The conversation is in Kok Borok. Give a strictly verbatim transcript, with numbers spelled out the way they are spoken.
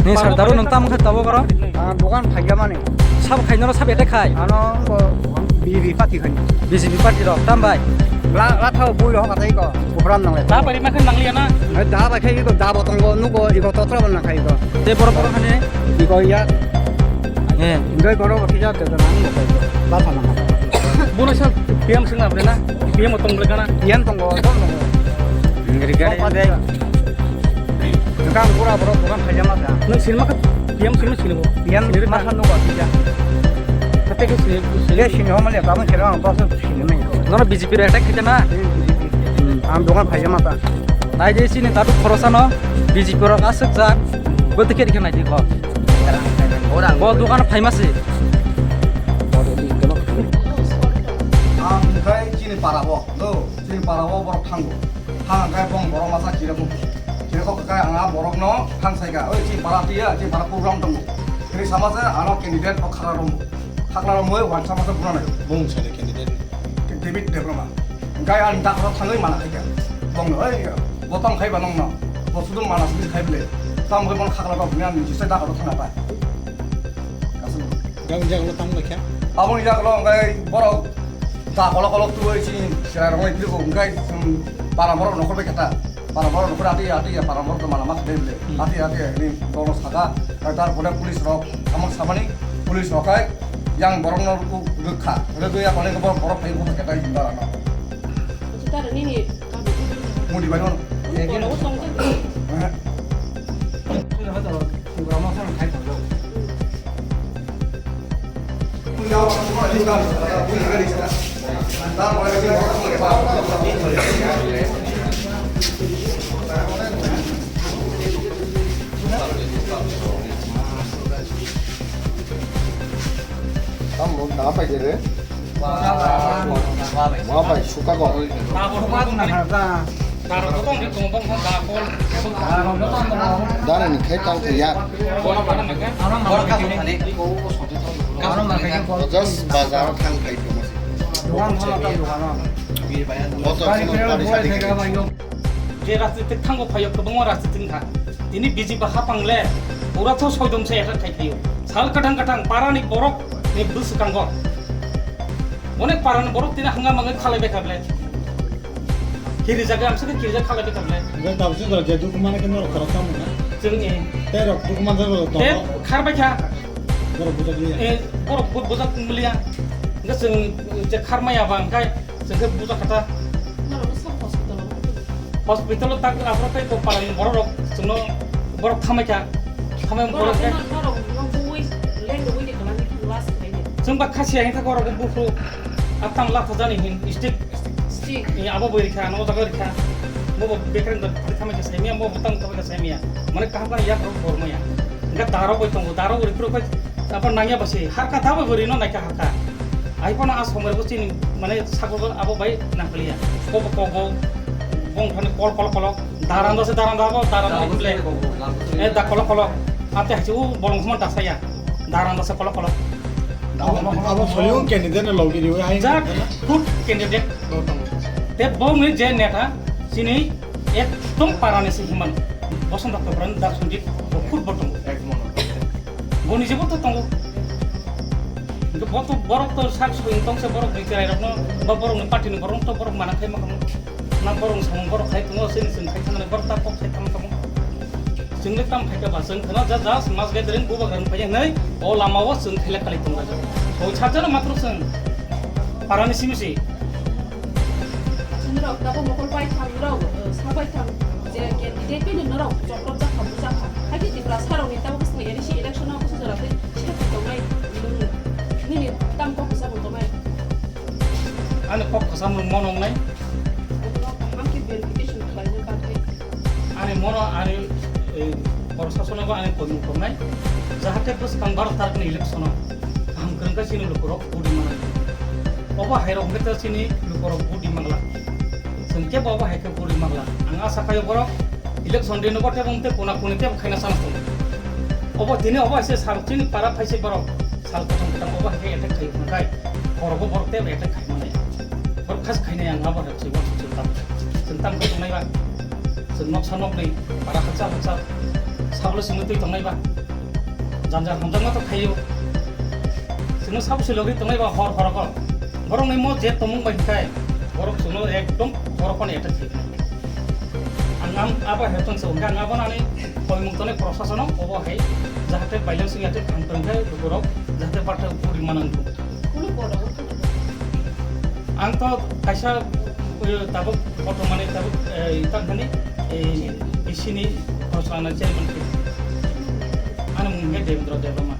Ni sardaro nung tamo khe tabok oro? Ah, dogan phaikha mani. Sabo khainoro sabo attack khai? Ano ko B J P party khai. B J P party rok tam bai? La, la thao bui rok hatai ko. Buhram nang le. Da bai ma khan nang liya na? Eh, da bai khai ko, da bo tongo, nugo, iko totra bo nang khai ko. Te boro boro hane? Iko ya. Eh. Doi boro bo kija te nang ko. Ba pha nang. Bono sa P M sing na bre na? P M tong bre kana? P M tongo, tong tongo. Ngri gari dai. Kang pura borok dogan phaijama kha. Nwng sinima kha P M sinima sinibo. P M sinima kha nugo kija. Kate khe sini, sini. Ye sini homo le tabun sini ang boso sini mai. Nono B J P rok attack khaikha na? Hmm. Ang dogan phaijama ta. Nai de sini tatu khorosano B J P rok aswk jak. Bo tikhe rikhe nai di ko. Bo dogan phaima si. Ang khai chini para bo. Do, chini para bo borok thango. Thang khe bong borok masa chiramo. Chiramo khe ang a borokno thang sai kha. Oi, chini para tiya, chini para program tongo. Chini sama se ano candidate o khara romo. Khakla romo oi wan sama se buna nai. Bong sale candidate. David Debbarma. Hingkai ani dakoro thangwi mana khai kha. Bong oi, botong khai ba nongno. Bo sudum mana sini khai bele. Tam oi bon khakla rok ni ani jisai dakoro thangna pai. Kasung. Gabon jagalo tam lai kha. Aboni jagalo hingkai borok da kolok kolok tuwi chini chwrai rok lai phirbo hingkai, um, para borok nokhor bai kha ta. Para borok nokhor ati ati ya para borok to mala ma khe bele. Hmm. Ati ati ya ni borok saka, tar pore police rok amon samani police rok hai yang borok no rukha. Rukha ya kone borok borok phai ko khe ta jindar ano. Tar nini kamu. Mudi bai no. Borok tong. Eh. Tamo na pai de re. Wa bai suka ko. Dara ni khai tang khe ya. Just bazar thang khai tong. Motor sino pari sadi khai. Je rajnitik thango phaio kwbangma rajnitik wngkha. Tini B J P hapang le pura tho soidom se attack khai khaio. Sal kwthang kwthang para ni borok ni bwswkango. Onek para ni borok tini hwnga mangwi khalai bai kha ble. Kiri jaga ang saka kiri jaga khalai bai kha ble. Hwnkhe tabuk chwng je dukhu mane khe norok khorok tamo na? Chwng e. Tei rok dukhu man jago tong. Tei khar bai kha. Borok bujak liya. E, borok bu-, bujak liya. Hwnkhe chwng je khar maya ba hwnkhe Chwng khe buja kha ta. Norok no sabo hospital o. Hospital o tak aphuru tei bo para ni borok rok chwngno borok thamai kha. Thamai borok khe. Norok no buwi leng rwui de kwlangwi thang last khlai de. Chwng ba khasi hai kha borok buphuru. Atang latha jani hin stick. Stick. Ni abo boi rikha, no jaga rikha. Bo bo bekreng da thamai kha saimia, bo bo tang thamai kha saimia. Mane kaham kaham yak rok bor maya. Ga daro boi tongo, daro uri phuru bai. Apa nangya basi harka dabo bori no naikha harka. Ai phano a somoi bo chini mane sakgo abo bai nangkliya. Kobo kobo bong thani kol kol kolo daranda se daranda abo daranda ble. E da kolo kolo. Ate hachi u bolong sma dasaya. Daranda se kolo kolo. Abo soyung candidate na logi riwe hai. Ja good candidate. Te bo mui je neta chini ekdom parani se himan. Bosonto Topran da Sanjit bo khud bo tongo. Boni jebo to tongo. Hingke bo to borok to sak sui tong se borok ni cherai rok no, ba borok ni party ni borok to borok mana khai ma kamo. Na borok samung borok khai tongo, sini sini khai thangani borok ta kok khai thang tamo. Chwng le tam khai ka ba chwng khana ja ja mas gathering bubagra phai nai o lama o chwng khai le kali tong ja. O chajana matro chwng parani simi si. Chwng rok tabuk mokol bai thang rok, eh, sabai thang je candidate bini norok chokrok jakha bujakha. Haikhe Tripura sarokni tabuk swkang A D C election o bwswk jora tei sakhi tongnai nwng nini tam kok kwchangma tongnai. Ani kok kwchangma mo nongnai. Omo kaham khe verification khlaina bagwi. Ani mono ani, eh, proshasongo ani koimung tongnai. Jahate bwskang baro tarikni election o kaham kwrwngkha chini lukurok vote manai. Obo hairok hwnkhe chini lukurok vote mangla. Chwng kebo obo hai khe vote mangla. Ang asa khaio borok election day no bote bongte kona koni tebo khaina chance tongo. Obo tini obo hai se sal chini para phaise borok sal kwthang kwthang obo hai khe attack khaio hwnkhai korobo borok tebo attack khai manai. Borok khas khainai ang abo hai se uansuk se tam. Chwng tam khe tongnai ba. Chwng noksa nokni para hakchal hakchal. Tablo chwngno twi tongnai ba. Janjal hamjakma to khaio. Chwngno sabo se logri tongnai ba hor horogo. Borokni mo je tongmung bai hinkhe borok chwngno ekdom borok phano attack khaio. Ang am abo hai tong se hwnkhe ang abo nani koimung tongnai prosasono obo hai jahate violence wngya tei kaham tongkhe lukurok jahate barta puri manang thung. Ang to kaisa, eh, tabuk bortomani tabuk, eh, tangkani, eh, B C ni Khorokchwla chairman khe. Ani mung khe Devendra Debbarma.